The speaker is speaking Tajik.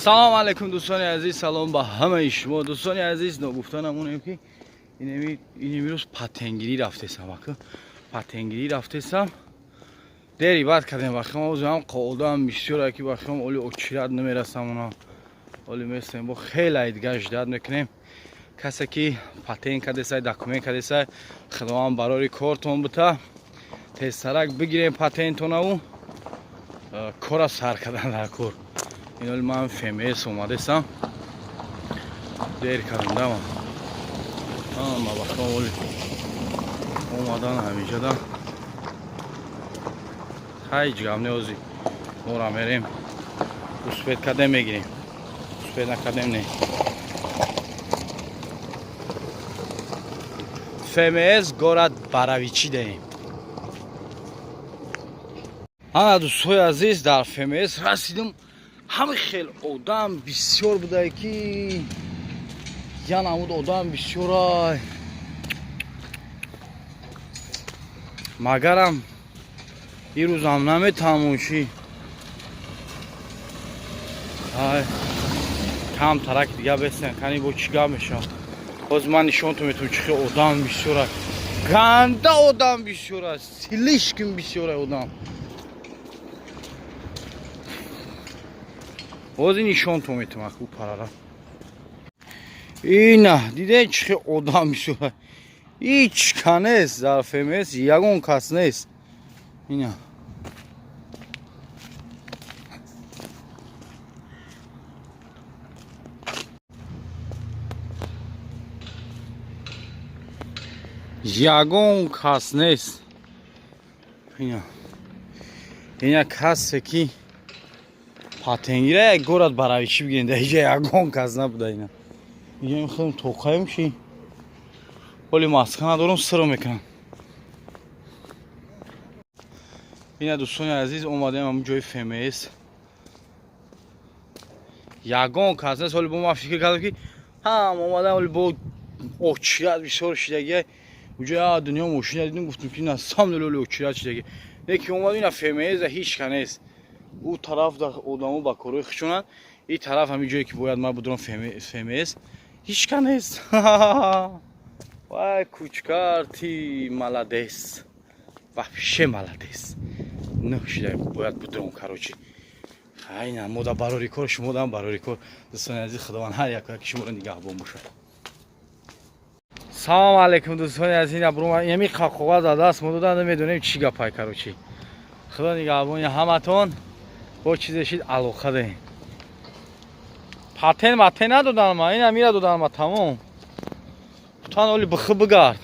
Салом алейкум, дӯстони азиз, салом ба ҳамаи шумо, дӯстони азиз. Ногуфта намонем, ки инеми рӯз патенгирӣ рафтесам, ака, патенгирӣ рафтесам. Дери бад кардем, бахиам озам одам бисёр, ки бахиам оли очират намерасам. Она оли местем, бо хеле дигар ждать мекунем. Касе ки патент кардесай, документ кардесай, худованд барори кортон бита, тезтарак бигирем патентонаву кора сар кардан дар кор. Иноли ман ФМС омадесам, дер кардам дама ама бахиам оли омадан ҳамиҷада ҳеҷ гап не. Ози мора мерем, успеть кардем, мегирем, успеть накардем, не. ФМС город Боровичи даем. Ана, дӯстои азиз, дар ФМС расидим. Ҳами хел одам бисёр будае, ки я намуд одам бисёрай. Магарам ирӯзам наметавонши. Ай, кам тараки дига бесен, кани бо чӣ гап мешавад. Ҳозир ман нишонтон метавонам, чӣ хел одам бисёра, ганда одам бисёра, слишком бисёра одам. Ҳозир нишонтон метавонам ку парара. Ина дидед, чӣ хел одам бисёра? Ҳеҷ ка нест дар ФМС, ягон кас нест. Ина ягон кас нест. Ина, ина касе ки патенгира, як город Боровичи бигирен, дар иҷа ягон кас набуда. Ина иҷа мехоҳем тоқаем, чи ҳоли маска надорам, сиро мекунам. Ина, дӯстони азиз, омадем ҳамун ҷои ФМС, ягон кас нест. Ҳоли бо ман фикр кардам, ки ҳам омадам, ҳоли бо очират бисёр шидагия. Уҷа дунё мошина дидем, гуфтем, ки на самом деле оли очират шидаги. Не ки омадем, ина ФМС ҳеҷ ка нест. Ӯ тараф одамо ба корҳои худшонанд, ин тараф, ҳамин ҷое ки бояд ман будурам ФМС, ҳеҷ ка нест. Вай, кучкар, ты молодец, вообще молодец. Шида бояд будурам, короче. Айна мода барори кор, шумодам барори кор. Дӯстони азиз, худованд ҳар яко яки шуморо нигаҳбон бошад. Салом алейкум, дӯстони азиз. Ами қоғаз дар даст мо додан, намедонем чӣ гапай. Короче, худо нигаҳбони ҳаматон. Бо чизе шид, алоқа даем. Патент матент надодан ма, ина мира додан ма, тамом. Тан оли бихи бигард.